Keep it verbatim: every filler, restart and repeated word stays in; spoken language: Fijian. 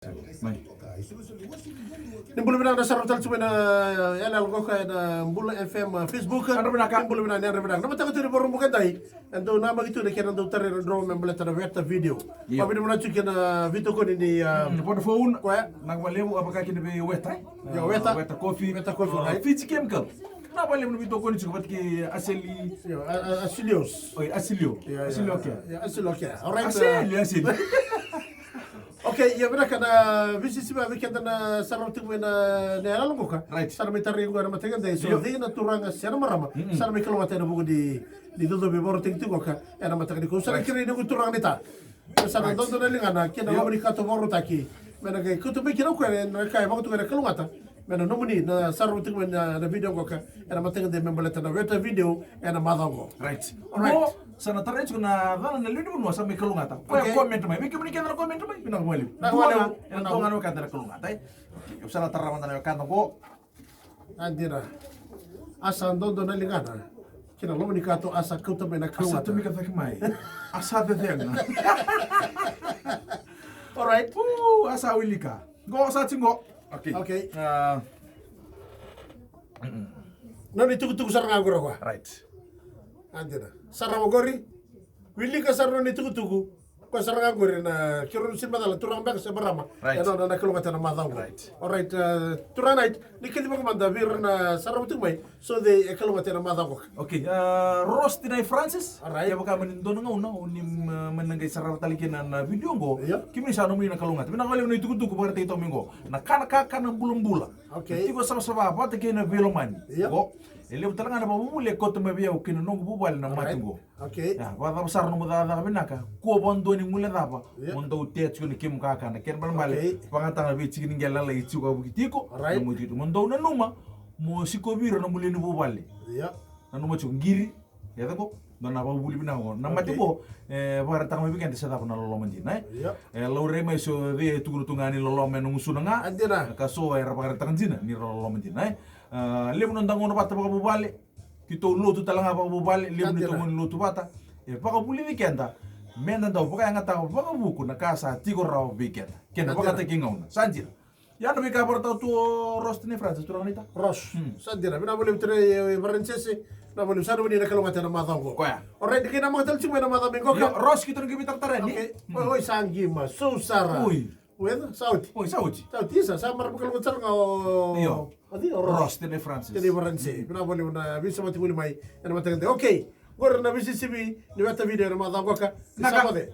Ni bula vinaka na sarava tale tiko mai na yaloyalo qoka ena Bula F M Facebook. Ni bula vinaka, ni yadra vinaka. Na mataka tu ni Vakaraubuka edai. E dau namaki tu na kena dau tarai na dro me baleta na Weta Video. Io. Vavinavinaka tu kei na veitokoni ni, ah, Vodafone. Koya. Naka vakalevu, a vaka kina vei Weta. Io, Weta. Weta Coffee. Weta Coffee, ah, right. Fiji Chemical. Naka vakalevu na veitokoni tiko vata kei Aseli. Io, a, a, Asilios. Oi, Asilio. Io, io. Asilio, okay. Io, Asilio, okay. All right, Aseli, ah, Aseli. Okay, ia vinaka na veisisivi vei keda na sarava tiko mai na, na yaloyalo qoka. Right. Sa na mai tarai qo ena mataka edai. So, io, cei na turaga se na marama sa na mai kalougata ena vuku ni, ni cocovi vakarautaki tiko qoka ena mataka nikua. Sa na kerei noqu turaga naita. Sa na dodo na ligana kei na loma ni kato vakarautaki. Me na qai kauta mai kina o koya na ka e vakatokai na kalougata. Me na nomuni na sarava tiko mai na, na video qoka ena mataka edai me baleta na Weta Video ena macawa qo. Right. All right. Qo, sa na tarai tiko na cana na lewe ni vanua sa mai kalougata. Koya, okay, comment mai. Vei kemuni kece na comment mai, vinaka vakalevu. Vinaka vakalevu. Dua ga ena dua ga na wekada na kalougata, e. Au sa na tara mada na wekada qo. A dina. A sa dodo na ligana kei na loma ni kato, a sa kauta mai na kalougata. A sa tomika cake mai. A sa cecega. All right. Uu, a sa wilika. Qo, sa tiko qo. Okay. Okay. Ah. Mm-mm. Nona itukutuku sara ga qori o koya. Right. A dina. Sarava qori. Wilika sara nona itukutuku. Koya sara ga qori na, keirau sega ni macala turaga beka se marama. Right. E nona na kalougata ena macawa qo. Right. All right, ah, turaga Knight, ni kacivaka mada vei ira na sarava tiko mai. So cei e kalougata ena macawa qo? Okay, ah, Rose Tinai Francis. All right. Kevaka mani dua na gauna o ni, ah, mani na qai sarava tale kina na, na video qo. Io. Kemuni sa nomuni na kalougata. Vinaka vakalevu na itukutuku vakaraitaki toka mai qo. Na kana kakana bulabula. Okay. Na tiko savasava vata kei na veilomani. Io. Qo. E levu tale ga na vakavuvuli e kauta mai vei au kei na noqu vuvale na mate qo. All right. Okay. Ia, vakacava sara nomu cakacaka vinaka? Kua vakadua ni guilecava. Io. Mo dau tea tiko na kemu kakana. Kena ibalebale, okay, vakayagataka na veitiki ni qele lalai e tiko vakavuki tiko. All right. Mo dau nanuma mo sikovi ira nomu lewe ni vuvale. Io. Nanuma tiko qiri. Ia, caka qo. Dua na vakavuvuli vinaka qo. Na mate qo, okay, e vakaraitaka mai vei keda se cava na loloma dina, e? Io. E laurai mai so cei e tukuna tu ga ni loloma ena gusuna ga. A dina. Ka so era vakaraitaka dina ni ra loloma dina, e? Ah, levu na noda gauna vata vakavuvale. Keitou lotu tale ga vakavuvale, levu ni, a dina, noda gauna ni lotu vata. E vakavulici keda meda dau vakayagataka vakavuku na ka sa tiko rawa vei keda. Keda, a dina, vakataki gauna. Sa dina. Ia na veika vakaraitaka tu o Rose Tinai Francis, turaga naita. Rose. Hmm. Sa dina. Vinaka vakalevu turaga, e, Varanisese. Vinaka vakalevu, sa nomuni na kalougata ena macawa qo. Koya. All right, kei na maka tale tiko mai na macawa mai qoka. Io, Rose, keitou na qai veitaratara yani. Okay. Hmm. Oi, oi, sa qima, so sara. Oi. Weda, sa oti. Oi, sa oti. Sa oti, isa, sa marama kalougata sara ga o, io, o cei, o Rose. Rose Tinai Francis. Tinai Francis. Mm. Vinaka vakalevu na veisemati voli mai ena mataka edai. Okay. Qori na veisisivi ni Weta Video ena macawa qoka. Naka. Sa moce.